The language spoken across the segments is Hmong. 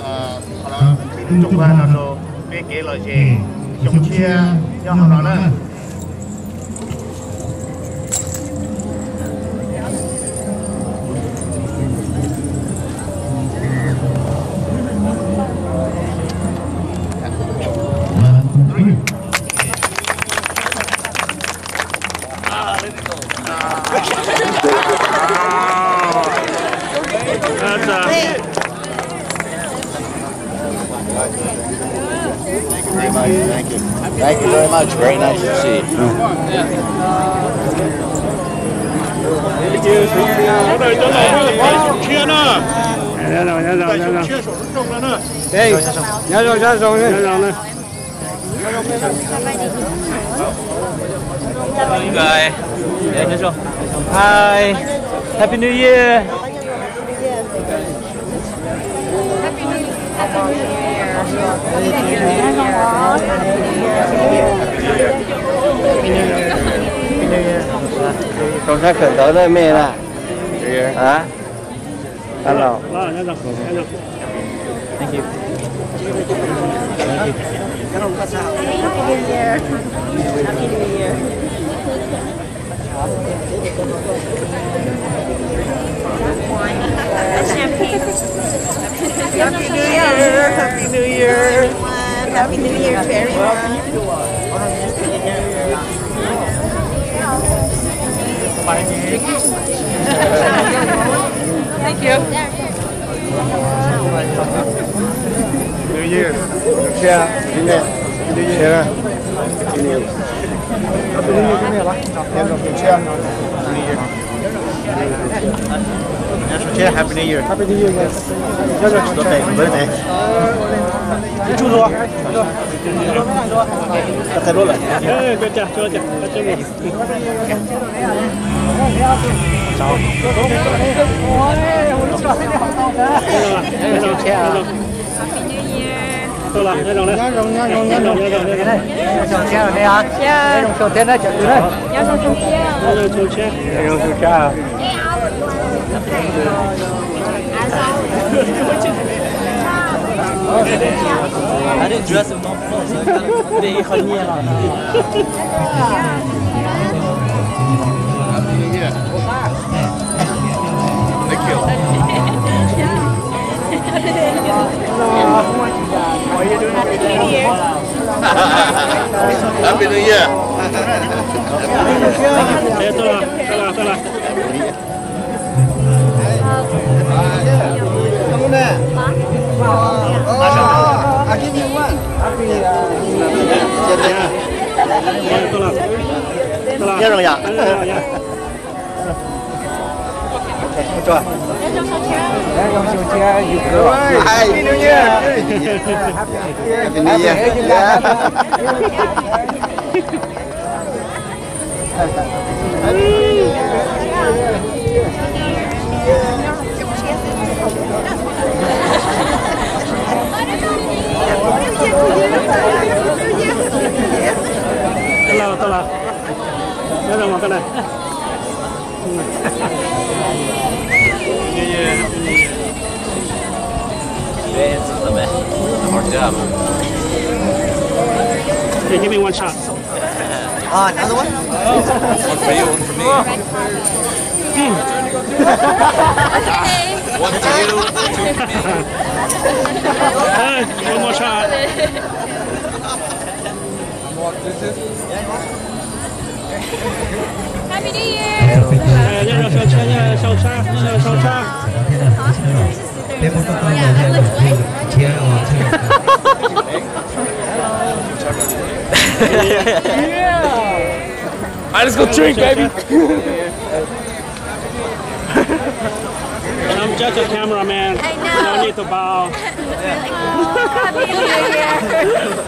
qhov no, tsoom pab no rau peb kev lom zem xyoo tshiab nyob hauv no na. Thank you very much. Very nice to see you. Nyob zoo, nyob zoo, nyob zoo. Hi, Happy New Year. Soo sab kawm ntawv na me na. A, a los. Thank you. Thank you. Happy New Year. Happy New Year. Champagne. Happy New Year. Happy New Year. Everyone. Happy New Year to everyone. Thank you. New Year. New Year. New Year. Happy New Year. Happy New Year. Happy New Year. Happy New Year. Happy New Year. Nyob zoo, nyob zoo, nyob zoo, nyob zoo thiab, nyob zoo thiab na cov kwv na. Nyob zoo thiab. Nyob zoo thiab. Thank you. Happy New Year. Happy New Year. Ê, tuaj los, tuaj los, tuaj los. Ê, tuaj los, tuaj los. Nyob zoo yom. Nyob zoo yom. Happy New Year. Happy New Year. Hello, hello. Nyob zoo mas koj na. Hey, give me one shot. Ah, another one? One for you, one for me. One for you, two for me. Hey, one more shot. Happy New Year. Hey, nyob zoo, nyob zoo, nyob zoo. Peb muab koj koj los thiab os. All right, let's go drink, baby. I'm just a cameraman. I know. No need to bow. Happy New Year.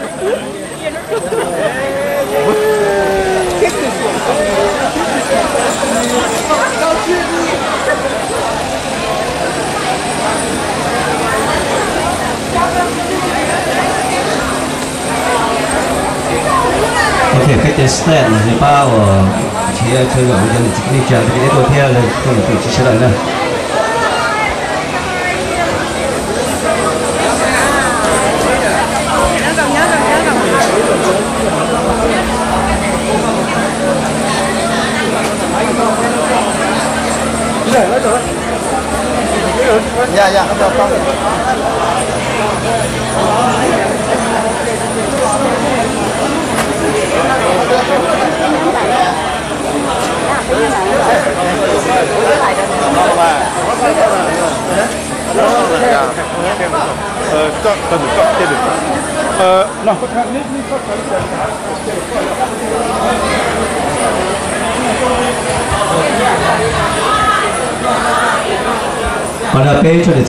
Ok, peb cov staff los yog pab uas nrhiav chaw zaum rau cov niam txiv kwv tij neej tsa peb cov deb tuaj thiab lawv tuaj lwm tus tsis sawv daws na. Ua, qhov no peb tso niam